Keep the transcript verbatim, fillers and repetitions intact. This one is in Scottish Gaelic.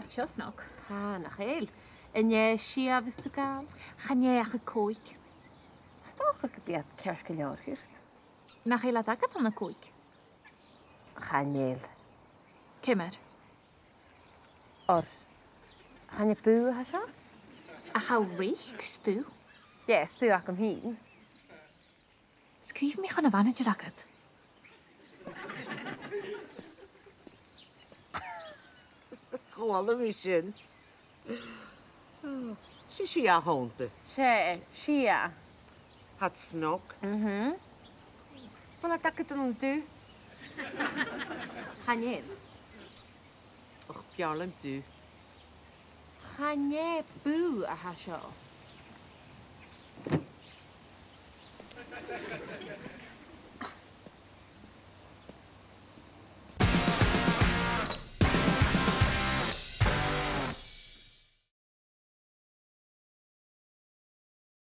Seo snog. Tha, nach eil. An e sia a bhios tu a' gabhail? Chan e ach a còig. 'S dòcha gum bi iad ceart gu leòr dhut. Nach eil iad agad ann a còig? Chan eil. Ciamar? Oir, chan e bùth a tha seo? Ach tha reic stuth. Dè, stuth agam fhìn. Sgrìobh mi chun a' mhanaidseir agad. Chuala mi sin. 'S e sia a th' annta. 'S e, sia. Tha iad snog. Mhm. A bheil iad agad ann an dubh? Chan eil. Och, b' fheàrr leam dubh. Chan e bùth a tha seo.